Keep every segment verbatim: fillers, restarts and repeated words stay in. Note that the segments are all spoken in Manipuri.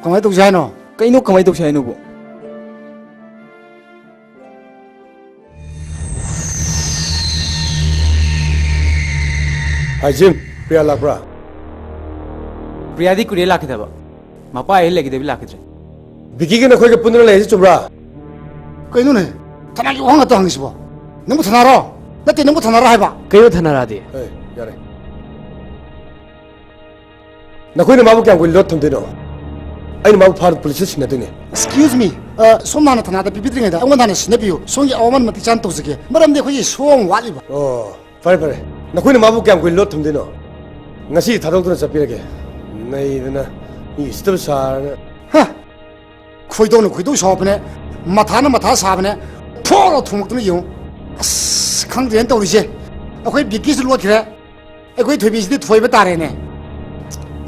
ꯀꯃꯥꯏꯅ ꯇꯧꯁꯦ ꯍꯥꯏꯅꯣ? ꯀꯩꯅꯣ ꯀꯃꯥꯏꯅ ꯇꯧꯁꯦ ꯍꯥꯏꯅꯣꯕꯨ? ꯍꯥꯏ ꯖꯤꯝ, ꯄ꯭ꯔꯤꯌꯥ ꯂꯥꯛꯄ꯭ꯔꯥ? ꯄ꯭ꯔꯤꯌꯥꯗꯤ ꯀꯨꯏꯔꯦ ꯂꯥꯛꯈꯤꯗꯕ꯫ ꯃꯄꯥ ꯑꯩ ꯂꯩꯈꯤꯗꯕꯤ ꯂꯥꯛꯈꯤꯗ꯭ꯔꯦ꯫ ꯕꯤꯀꯤꯒ ꯅꯈꯣꯏꯒ ꯄꯨꯟꯗꯨꯅ ꯂꯩꯔꯤꯁꯤ ꯆꯨꯝꯕ꯭ꯔꯥ? ꯀꯩꯅꯣꯅꯦ? ꯊꯅꯥꯒꯤ ꯋꯥꯍꯪ ꯉꯥꯛꯇ ꯍꯪꯉꯤꯁꯤꯕꯣ? ꯅꯪꯕꯨ ꯊꯅꯥꯔꯣ? ꯅꯠꯇꯦ, ꯅꯪꯕꯨ ꯊꯅꯥꯔꯣ ꯍꯥꯏꯕ? ꯀꯩꯅꯣ ꯊꯅꯥꯔꯥꯗꯤ? ꯑꯦ, ꯌꯥꯔꯦ꯫ ꯅꯈꯣꯏꯅ ꯃꯥꯕꯨ ꯀꯌꯥꯝ ꯀꯨꯏꯅ ꯂꯣꯠ ꯊꯝꯗꯣꯏꯅꯣ? ꯑꯩꯅ ꯃꯥꯕꯨ ꯐꯥꯔꯒ ꯄꯨꯂꯤꯁꯇ ꯁꯤꯟꯅꯗꯣꯏꯅꯦ꯫ Excuse me, ꯑ, ꯁꯣꯝꯅ ꯍꯥꯟꯅ ꯊꯅꯥꯗ ꯄꯤꯕꯤꯗ꯭ꯔꯤꯉꯩꯗ ꯑꯩꯉꯣꯟꯗ ꯍꯥꯟꯅ ꯁꯤꯟꯅꯕꯤꯌꯨ꯫ ꯁꯣꯝꯒꯤ ꯑꯋꯥꯃꯟ ꯃꯇꯤꯛ ꯆꯥꯅ ꯇꯧꯖꯒꯦ, ꯃꯔꯝꯗꯤ ꯑꯩꯈꯣꯏꯒꯤ ꯁꯣ ꯑꯃ ꯋꯥꯠꯂꯤꯕ꯫ ꯑꯣ, ꯐꯔꯦ, ꯐꯔꯦ꯫ ꯅꯈꯣꯏꯅ ꯃꯥꯕꯨ ꯀꯌꯥꯝ ꯀꯨꯏꯅ ꯂꯣꯠ ꯊꯝꯗꯣꯏꯅꯣ? ꯉꯁꯤ ꯊꯥꯗꯣꯛꯇꯨꯅ ꯆꯠꯄꯤꯔꯒꯦ꯫ ꯅꯩꯗꯅ ꯃꯤ ꯎꯁꯤꯠꯇꯕ ꯁꯥꯔꯅ꯫ ꯍ! ꯈꯣꯏꯗꯧꯅ ꯈꯣꯏꯗꯧ ꯁꯥꯎꯕꯅꯦ, ꯃꯊꯥꯅ ꯃꯊꯥ ꯁꯥꯕꯅꯦ, ꯐꯣꯔꯣ ꯊꯣꯡꯂꯛꯇꯨꯅ ꯌꯦꯡꯉꯨ꯫ ꯑꯁ, ꯈꯪꯗ꯭ꯔꯦꯅ ꯇꯧꯔꯤꯁꯦ꯫ ꯑꯩꯈꯣꯏ ꯕꯤꯛꯀꯤꯁꯨ ꯂꯣꯠꯈ꯭ꯔꯦ, ꯑꯩꯈꯣꯏ ꯊꯣꯏꯕꯤꯁꯤꯗꯤ ꯊꯣꯏꯕ ꯇꯥꯔꯦꯅꯦ꯫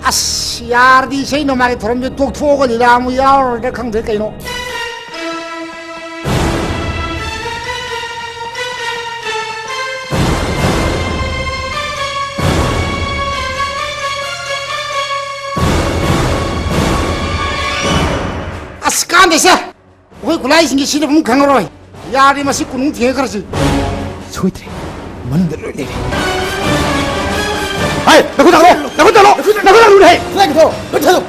ꯑꯁ, ꯌꯥꯔꯗꯤ ꯏꯁꯩ ꯅꯣꯡꯃꯥꯏꯒꯤ ꯊꯧꯔꯝꯁꯦ ꯇꯣꯛꯊꯣꯛꯑꯒ ꯂꯤꯂꯥ ꯑꯃꯨꯛ ꯌꯥꯎꯔꯨꯔꯗ꯭ꯔꯥ ꯈꯪꯗ꯭ꯔꯦ ꯀꯩꯅꯣ꯫ ꯑꯁ, ꯀꯥꯟꯗꯦꯁꯦ꯫ ꯑꯩꯈꯣꯏ ꯈꯨꯠꯂꯥꯏꯁꯤꯡꯒꯤ ꯁꯤꯖꯤꯟꯅꯐꯝ ꯈꯪꯉꯔꯣꯏ꯫ ꯌꯥꯔꯗꯤ ꯃꯁꯤ ꯀꯣꯅꯨꯡ ꯊꯦꯡꯉꯈ꯭ꯔꯁꯤ꯫ ꯁꯣꯏꯗ꯭ꯔꯦ꯫ ꯃꯅꯨꯡꯗ ꯂꯣꯏ ꯂꯩꯔꯦ꯫ ꯍꯥꯏ, ꯅꯈꯨꯠ ꯊꯥꯡꯒꯠꯂꯣ! ꯅꯈꯨꯠ ꯊꯥꯡꯒꯠꯂꯣ! ꯅꯈꯨꯠ ꯊꯥꯡꯒꯠꯂꯣ! ꯍꯦ! ꯈꯨꯠꯂꯥꯏ ꯀꯛꯊꯧ! ꯈꯨꯠ ꯊꯥꯗꯧ!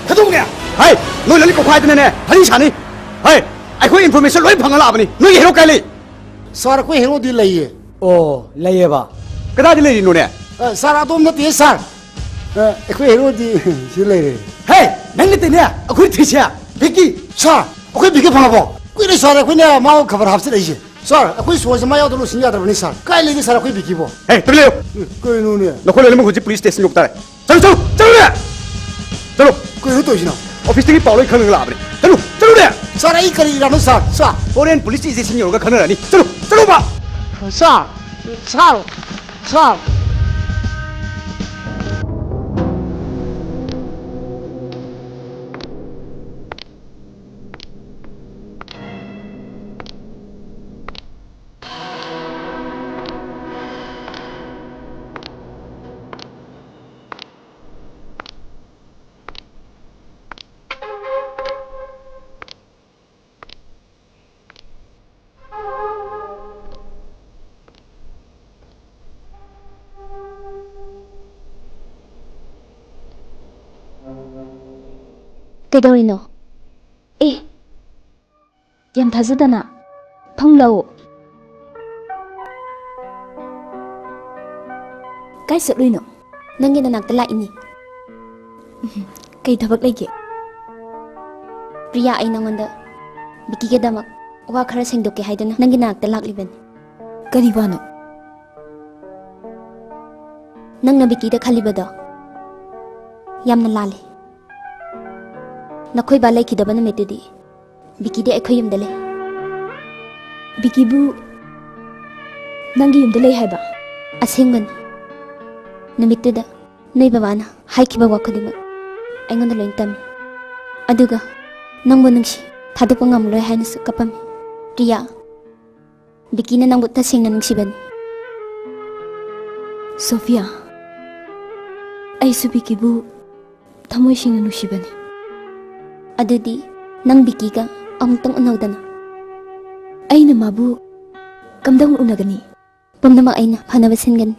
ꯊꯥꯗꯧꯅꯦ! ꯍꯥꯏ, ꯅꯣꯏ ꯂꯣꯏꯅ ꯀꯧꯈꯥꯏꯗꯅꯅꯦ ꯐꯔꯤ ꯁꯥꯅꯤ꯫ ꯍꯥꯏ, ꯑꯩꯈꯣꯏ information ꯂꯣꯏ ꯐꯪꯉ ꯂꯥꯛꯑꯕꯅꯤ꯫ ꯅꯣꯏꯒꯤ ꯍꯦꯔꯣ ꯀꯥꯏ ꯂꯩ? ꯁꯥꯔ, ꯑꯩꯈꯣꯏ ꯍꯦꯔꯣꯗꯤ ꯂꯩꯌꯦ꯫ ꯑꯣ, ꯂꯩꯌꯦꯕ꯫ ꯀꯗꯥꯏꯗ ꯂꯩꯔꯤꯅꯣꯅꯦ? ꯑ, ꯁꯥꯔ, ꯑꯗꯣꯝ ꯅꯠꯇꯦ, ꯁꯥꯔ꯫ ꯑ, ꯑꯩꯈꯣꯏ ꯍꯦꯔꯣꯗꯤ ꯁꯤ ꯂꯩꯔꯦ꯫ ꯍꯦ! ꯅꯪ ꯅꯠꯇꯦꯅꯦ, ꯑꯩꯈꯣꯏ ꯊꯤꯁꯦ, ꯚꯤꯀꯤ꯫ ꯁꯥꯔ, ꯑꯩꯈꯣꯏ ꯚꯤꯀꯤ ꯐꯪꯉꯕꯣ? ꯀꯨꯏꯔꯦ ꯁꯥꯔ, ꯑꯩꯈꯣꯏꯅ ꯃꯥꯕꯨ ꯈꯕꯔ ꯍꯥꯞꯆꯔꯛꯏꯁꯦ꯫ ꯁꯥꯔ, ꯑꯩꯈꯣꯏ ꯁꯣꯁꯦ ꯃꯥ ꯌꯥꯎꯗꯅ ꯂꯣꯏꯁꯤꯟ ꯌꯥꯗ꯭ꯔꯕꯅꯤ ꯁꯥꯔ꯫ ꯀꯥꯏ ꯂꯩꯒꯦ ꯁꯥꯔ, ꯑꯩꯈꯣꯏ ꯚꯤꯀꯤꯕꯣ? ꯍꯦ, ꯇꯨꯃꯤꯟ ꯂꯩꯌꯨ꯫ ꯀꯩꯅꯣꯅꯦ? ꯅꯈꯣꯏ ꯂꯣꯏꯅꯃꯛ ꯍꯧꯖꯤꯛ ꯄꯨꯂꯤꯁ ꯁ꯭ꯇꯦꯁꯟ ꯌꯧꯕ ꯇꯥꯔꯦ꯫ ꯆꯠꯂꯨ, ꯆꯠꯂꯨ, ꯆꯠꯂꯨꯅꯦ! ꯆꯠꯂꯨ꯫ ꯀꯩꯅꯣ ꯇꯧꯔꯤꯁꯤꯅ? ꯑꯣꯐꯤꯁꯇꯒꯤ ꯄꯥꯎ ꯂꯣꯏ ꯈꯪꯉꯒ ꯂꯥꯛꯑꯕꯅꯤ꯫ ꯆꯠꯂꯨ, ꯆꯠꯂꯨꯅꯦ! ꯁꯥꯔ, ꯑꯩ ꯀꯔꯤ ꯏꯔꯥꯅꯣ ꯁꯥꯔ? ꯁꯥꯔ! ꯍꯣꯔꯦꯟ ꯄꯨꯂꯤꯁ ꯁ꯭ꯇꯦꯁꯟ ꯌꯧꯔꯒ ꯈꯪꯅꯔꯅꯤ꯫ ꯆꯠꯂꯨ, ꯆꯠꯂꯨꯕ! ꯁꯥꯔ! ꯁꯥꯔ! ꯁꯥꯔ! ꯀꯩꯗꯧꯔꯤꯅꯣ? ꯑꯦ, ꯌꯥꯝ ꯊꯥꯖꯗꯅ꯫ ꯐꯝꯂꯥꯛꯑꯣ꯫ ꯀꯥꯏ ꯆꯠꯂꯨꯏꯅꯣ? ꯅꯪꯒꯤ ꯅꯅꯥꯛꯇ ꯂꯥꯛꯏꯅꯤ꯫ ꯀꯩ ꯊꯕꯛ ꯂꯩꯒꯦ? ꯄ꯭ꯔꯤꯌꯥ, ꯑꯩ ꯅꯉꯣꯟꯗ ꯕꯤꯀꯤꯒꯤꯗꯃꯛ ꯋꯥ ꯈꯔ ꯁꯦꯡꯗꯣꯛꯀꯦ ꯍꯥꯏꯗꯨꯅ ꯅꯪꯒꯤ ꯅꯅꯥꯛꯇ ꯂꯥꯛꯂꯤꯕꯅꯤ꯫ ꯀꯔꯤ ꯋꯥꯅꯣ? ꯅꯪꯅ ꯕꯤꯀꯤꯗ ꯈꯜꯂꯤꯕꯗꯣ ꯌꯥꯝꯅ ꯂꯥꯜꯂꯤ꯫ ꯅꯈꯣꯏ ꯕꯥ ꯂꯩꯈꯤꯗꯕ ꯅꯨꯃꯤꯠꯇꯨꯗꯤ ꯕꯤꯀꯤꯗꯤ ꯑꯩꯈꯣꯏ ꯌꯨꯝꯗ ꯂꯩ꯫ ꯕꯤꯀꯤꯕꯨ ꯅꯪꯒꯤ ꯌꯨꯝꯗ ꯂꯩ ꯍꯥꯏꯕ? ꯑꯁꯦꯡꯕꯅꯤ꯫ ꯅꯨꯃꯤꯠꯇꯨꯗ ꯅꯣꯏ ꯕꯕꯥꯅ ꯍꯥꯏꯈꯤꯕ ꯋꯥ ꯈꯨꯗꯤꯡꯃꯛ ꯑꯩꯉꯣꯟꯗ ꯂꯣꯏꯅ ꯇꯝꯃꯤ꯫ ꯑꯗꯨꯒ ꯅꯪꯕꯨ ꯅꯨꯡꯁꯤ, ꯊꯥꯗꯣꯛꯄ ꯉꯝꯂꯣꯏ ꯍꯥꯏꯅꯁꯨ ꯀꯞꯄꯝꯃꯤ꯫ ꯄ꯭ꯔꯤꯌꯥ, ꯕꯤꯀꯤꯅ ꯅꯪꯕꯨ ꯇꯁꯦꯡꯅ ꯅꯨꯡꯁꯤꯕꯅꯤ꯫ ꯁꯣꯐꯤꯌꯥ, ꯑꯩꯁꯨ ꯕꯤꯀꯤꯕꯨ ꯊꯃꯣꯏ ꯁꯦꯡꯅ ꯅꯨꯡꯁꯤꯕꯅꯤ꯫ ꯑꯗꯨꯗꯤ ꯅꯪ ꯕꯤꯀꯤꯒ ꯑꯃꯨꯛꯇꯪ ꯎꯅꯧꯗꯅ꯫ ꯑꯩꯅ ꯃꯥꯕꯨ ꯀꯝꯗꯧꯅ ꯎꯅꯒꯅꯤ? ꯄꯨꯝꯅꯃꯛ ꯑꯩꯅ ꯐꯅꯕ ꯁꯤꯟꯒꯅꯤ꯫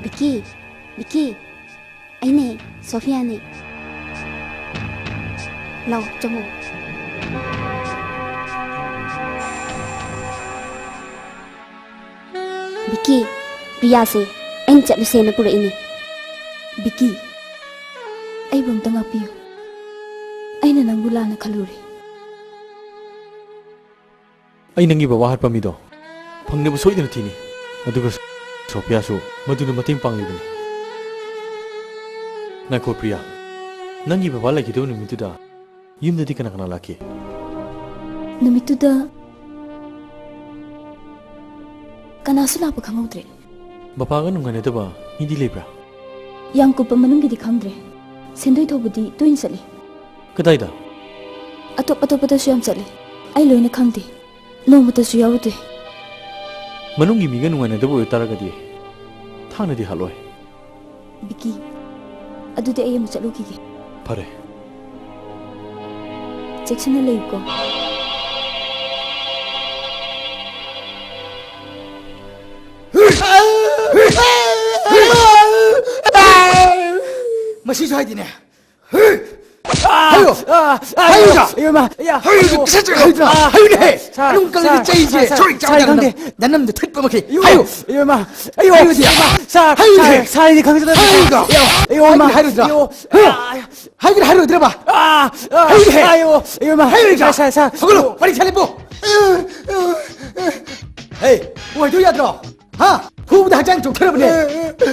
ꯕꯤꯀꯤ, ꯕꯤꯀꯤ, ꯑꯩꯅꯦ, ꯁꯣꯐꯤꯌꯥꯅꯦ꯫ ꯂꯥꯎ, ꯆꯪꯉꯣ꯫ ꯕꯤꯀꯤ, ꯄ꯭ꯔꯤꯌꯥꯁꯦ ꯑꯩꯅ ꯆꯠꯂꯨꯁꯦꯅ ꯄꯨꯔꯛꯏꯅꯦ꯫ ꯕꯤꯀꯤ, ꯑꯩꯕꯨ ꯑꯝꯇ ꯉꯥꯛꯄꯤꯌꯨ꯫ ꯑꯩꯅ ꯅꯪꯕꯨ ꯂꯥꯟꯅ ꯈꯜꯂꯨꯔꯦ꯫ ꯑꯩ ꯅꯪꯒꯤ ꯕꯕꯥ ꯍꯥꯠꯄ ꯃꯤꯗꯣ ꯐꯪꯅꯕ ꯁꯣꯏꯗꯅ ꯊꯤꯅꯤ꯫ ꯑꯗꯨꯒ ꯁꯣꯐꯤꯌꯥꯁꯨ ꯃꯗꯨꯗ ꯃꯇꯦꯡ ꯄꯥꯡꯂꯤꯕꯅꯤ꯫ ꯉꯥꯏꯈꯣ ꯄ꯭ꯔꯤꯌꯥ, ꯅꯪꯒꯤ ꯕꯕꯥ ꯂꯩꯈꯤꯗꯕ ꯅꯨꯃꯤꯠꯇꯨꯗ ꯌꯨꯝꯗꯗꯤ ꯀꯅꯥ ꯀꯅꯥ ꯂꯥꯛꯈꯤ? ꯅꯨꯃꯤꯠꯇꯨꯗ ꯀꯅꯥꯁꯨ ꯂꯥꯛꯄ ꯈꯪꯍꯧꯗ꯭ꯔꯦ꯫ ꯕꯕꯥꯒ ꯅꯨꯡꯉꯥꯏꯅꯗꯕ ꯃꯤꯗꯤ ꯂꯩꯕ꯭ꯔꯥ? ꯌꯥꯝ ꯀꯨꯞꯄ ꯃꯅꯨꯡꯒꯤꯗꯤ ꯈꯪꯗ꯭ꯔꯦ꯫ ꯁꯦꯟꯗꯣꯏ ꯊꯧꯕꯗꯤ ꯇꯣꯏꯅ ꯆꯠꯂꯤ꯫ ꯀꯗꯥꯏꯗ? ꯑꯇꯣꯞ ꯑꯇꯣꯞꯄꯗꯁꯨ ꯌꯥꯝ ꯆꯠꯂꯤ꯫ ꯑꯩ ꯂꯣꯏꯅ ꯈꯪꯗꯦ꯫ ꯅꯣꯡꯃꯇꯁꯨ ꯌꯥꯎꯔꯨꯗꯦ꯫ ꯃꯅꯨꯡꯒꯤ ꯃꯤꯒ ꯅꯨꯡꯉꯥꯏꯅꯗꯕ ꯑꯣꯏꯇꯥꯔꯒꯗꯤ ꯊꯥꯡꯅꯗꯤ ꯍꯥꯠꯂꯣꯏ꯫ ꯕꯤꯀꯤ, ꯑꯗꯨꯗꯤ ꯑꯩ ꯑꯃꯨꯛ ꯆꯠꯂꯨꯈꯤꯒꯦ꯫ ꯐꯔꯦ꯫ ꯆꯦꯛꯁꯤꯟꯅ ꯂꯩꯌꯨꯀꯣ꯫ ꯃꯁꯤꯁꯨ ꯍꯥꯏꯗꯤꯅꯦ꯫ ꯍꯥꯏꯌꯨ! ꯑꯥ! ꯑꯥ! ꯍꯥꯏꯌꯨꯗ! ꯑꯌꯣ! ꯑꯌꯣ! ꯏꯃꯥ! ꯑꯌꯥ! ꯍꯥꯏꯌꯨꯗ! ꯑꯌꯣ! ꯄꯤꯁꯛ ꯆꯠꯈ꯭ꯔꯦ! ꯑꯥ! ꯍꯥꯏꯌꯨꯅꯦ! ꯁꯥꯔ! ꯑꯗꯨꯝ ꯀꯜꯂꯗꯤ ꯁꯥꯔ! ꯆꯩꯁꯦ ꯁꯥꯔ! ꯁꯣꯔꯤ ꯁꯥꯔ! ꯆꯥꯎꯗꯅ ꯈꯪꯗꯦ! ꯅꯅꯝꯗ ꯊꯠꯄ ꯃꯈꯩ! ꯑꯌꯣ! ꯍꯥꯏꯌꯨ! ꯑꯌꯣ! ꯏꯃꯥ! ꯑꯌꯣ! ꯍꯥꯏꯌꯨꯗꯤ! ꯏꯃꯥ! ꯁꯥꯔ! ꯍꯥꯏꯌꯨꯅꯦ! ꯁꯥꯔ! ꯁꯥꯔ! ꯑꯩꯗꯤ ꯈꯪꯖꯗꯕꯅꯤ! ꯍꯥꯏꯌꯨꯗ! ꯑꯌꯣ! ꯑꯌꯣ! ꯏꯃꯥ! ꯍꯥꯏꯔꯣꯏꯗ꯭ꯔꯥ? ꯑꯌꯣ! ꯍꯥ? ꯑꯥ! ꯍꯥꯏꯒꯗ꯭ꯔꯥ ꯍꯥꯏꯔꯣꯏꯗ꯭ꯔꯕ? ꯑꯥ! ꯑꯥ! ꯍꯥꯏꯌꯨꯅꯦ! ꯑꯌꯣ! ꯑꯌꯣ! ꯏꯃꯥ! ꯍꯥꯏꯔꯣꯏꯗ꯭ꯔꯥ? ꯁꯥꯔ! ꯁꯥꯔ! ꯁꯥꯔ! ꯍꯧꯒꯠꯂꯣ! ꯑꯌꯣ! ꯋꯥꯔꯤ ꯁꯥ ꯂꯦꯞꯄꯣ! ꯍꯦ! ꯋꯥꯏꯗꯣ ꯌꯥꯗ꯭ꯔꯣ? ꯍꯥ? ꯐꯨꯕꯗ ꯍꯛꯆꯥꯡ ꯆꯣꯛꯊꯔꯕꯅꯦ!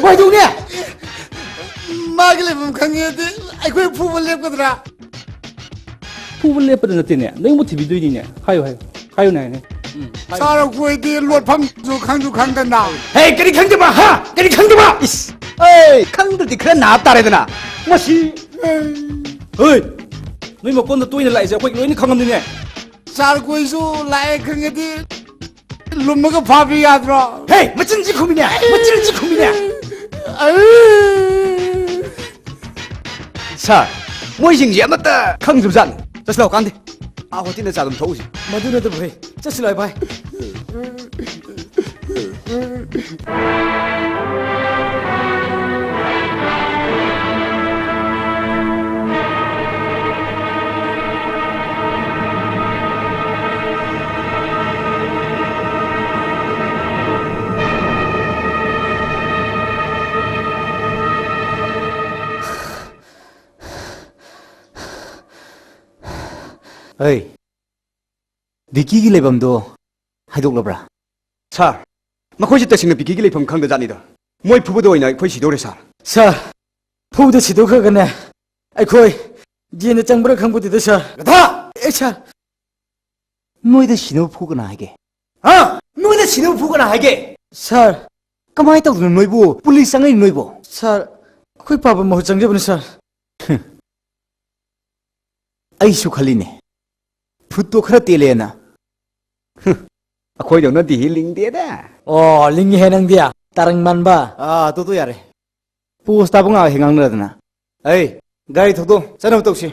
ꯋꯥꯏꯗꯧꯅꯦ! ꯃꯥꯒꯤ ꯂꯩꯐꯝ ꯈꯪꯉꯦꯗꯤ ꯑꯩꯈꯣꯏ ꯐꯨꯕ ꯂꯦꯞꯀꯗ꯭ꯔꯥ? ꯐꯨꯕ ꯂꯦꯞꯄꯗ ꯅꯠꯇꯦꯅꯦ, ꯅꯌꯨꯝꯕꯨ ꯊꯤꯕꯤꯗꯣꯏꯅꯤꯅꯦ꯫ ꯍꯥꯏꯌꯨ, ꯍꯥꯏꯌꯨ꯫ ꯍꯥꯏꯌꯨꯅꯦ, ꯍꯥꯏꯌꯨꯅꯦ꯫ ꯁꯥꯔ, ꯑꯩꯈꯣꯏꯗꯤ ꯂꯣꯠꯐꯝꯁꯨ ꯈꯪꯁꯨ ꯈꯪꯗꯅ꯫ ꯍꯦ, ꯀꯔꯤ ꯈꯪꯗꯕ, ꯍꯥ? ꯀꯔꯤ ꯈꯪꯗꯕ? ꯏꯁ! ꯑꯦ, ꯈꯪꯗ꯭ꯔꯗꯤ ꯈꯔ ꯅꯥꯕ ꯇꯥꯔꯦꯗꯅ꯫ ꯃꯁꯤ! ꯍꯣꯏ! ꯅꯣꯏ ꯃꯀꯣꯟꯗ ꯇꯣꯏꯅ ꯂꯥꯛꯏꯁꯦ ꯑꯩꯈꯣꯏ ꯂꯣꯏꯅ ꯈꯪꯉꯝꯅꯤꯅꯦ꯫ ꯁꯥꯔ, ꯑꯩꯈꯣꯏꯁꯨ ꯂꯥꯛꯑꯦ ꯈꯪꯉꯗꯤ ꯂꯨꯝꯃꯒ ꯐꯥꯕꯤ ꯌꯥꯗ꯭ꯔꯣ? ꯍꯦ, ꯃꯆꯤꯟꯁꯤ ꯈꯨꯝꯃꯤꯅꯦ, ꯃꯆꯤꯟꯁꯤ ꯈꯨꯝꯃꯤꯅꯦ꯫ ꯑꯩ! ꯁꯥꯔ, ꯃꯣꯏꯁꯤꯡꯁꯦ ꯑꯃꯠꯇ ꯈꯪꯗ꯭ꯔꯤꯕꯖꯥꯠꯅꯤ꯫ ꯆꯠꯁꯤ ꯂꯥꯎ, ꯀꯥꯟꯗꯦ꯫ ꯑꯥ, ꯍꯣꯇꯦꯜꯗ ꯆꯥ ꯑꯗꯨꯝ ꯊꯛꯎꯁꯤ꯫ ꯃꯗꯨ ꯅꯠꯇꯕ, ꯍꯦ, ꯆꯠꯁꯤ ꯂꯥꯎ, ꯚꯥꯏ꯫ ꯑꯩ, ꯚꯤꯀꯤꯒꯤ ꯂꯩꯐꯝꯗꯣ ꯍꯥꯏꯗꯣꯛꯂꯕ꯭ꯔꯥ? ꯁꯥꯔ, ꯃꯈꯣꯏꯁꯦ ꯇꯁꯦꯡꯅ ꯚꯤꯀꯤꯒꯤ ꯂꯩꯐꯝ ꯈꯪꯗꯖꯥꯠꯅꯤꯗ꯫ ꯃꯣꯏ ꯐꯨꯕꯗ ꯑꯣꯏꯅ ꯑꯩꯈꯣꯏ ꯁꯤꯗꯧꯔꯦ, ꯁꯥꯔ꯫ ꯁꯥꯔ, ꯐꯨꯕꯗ ꯁꯤꯗꯧꯈ꯭ꯔꯒꯅꯦ, ꯑꯩꯈꯣꯏ ꯖꯦꯟꯗ ꯆꯪꯕ꯭ꯔꯥ ꯈꯪꯄꯣꯠꯇꯦꯗ, ꯁꯥꯔ꯫ ꯒꯙꯥ! ꯑꯦ, ꯁꯥꯔ꯫ ꯅꯣꯏꯗ ꯁꯤꯅꯕ ꯐꯨ ꯀꯅꯥ ꯍꯥꯏꯒꯦ? ꯍꯥ? ꯅꯣꯏꯗ ꯁꯤꯅꯕ ꯐꯨ ꯀꯅꯥ ꯍꯥꯏꯒꯦ? ꯁꯥꯔ꯫ ꯀꯃꯥꯏꯅ ꯇꯧꯗꯅ ꯅꯣꯏꯕꯨ ꯄꯨꯂꯤꯁ ꯆꯪꯉꯛꯏ ꯅꯣꯏꯕꯨ? ꯁꯥꯔ, ꯑꯩꯈꯣꯏ ꯄꯥꯕ ꯃꯍꯨꯠ ꯆꯪꯖꯕꯅꯤ, ꯁꯥꯔ꯫ ꯑꯩꯁꯨ ꯈꯜꯂꯤꯅꯦ, ꯐꯨꯠꯇꯣ ꯈꯔ ꯇꯦꯜꯂꯦꯅ꯫ ꯑꯩꯈꯣꯏꯗꯧꯅꯗꯤ ꯍꯤ ꯂꯤꯡꯗꯦꯗ꯫ ꯑꯣ, ꯂꯤꯡꯉꯤꯍꯦ ꯅꯪꯗꯤ, ꯇꯔꯪ ꯃꯥꯟꯕ꯫ ꯑꯥ, ꯑꯗꯨꯗꯣ ꯌꯥꯔꯦ꯫ ꯄꯣꯁ ꯇꯥꯕ ꯉꯥꯏꯍꯥꯛ ꯍꯦꯛ ꯉꯥꯡꯅꯗꯅ꯫ ꯑꯩ, ꯒꯥꯔꯤ ꯊꯧꯗꯣꯛ ꯆꯠꯅꯕ ꯇꯧꯁꯤ꯫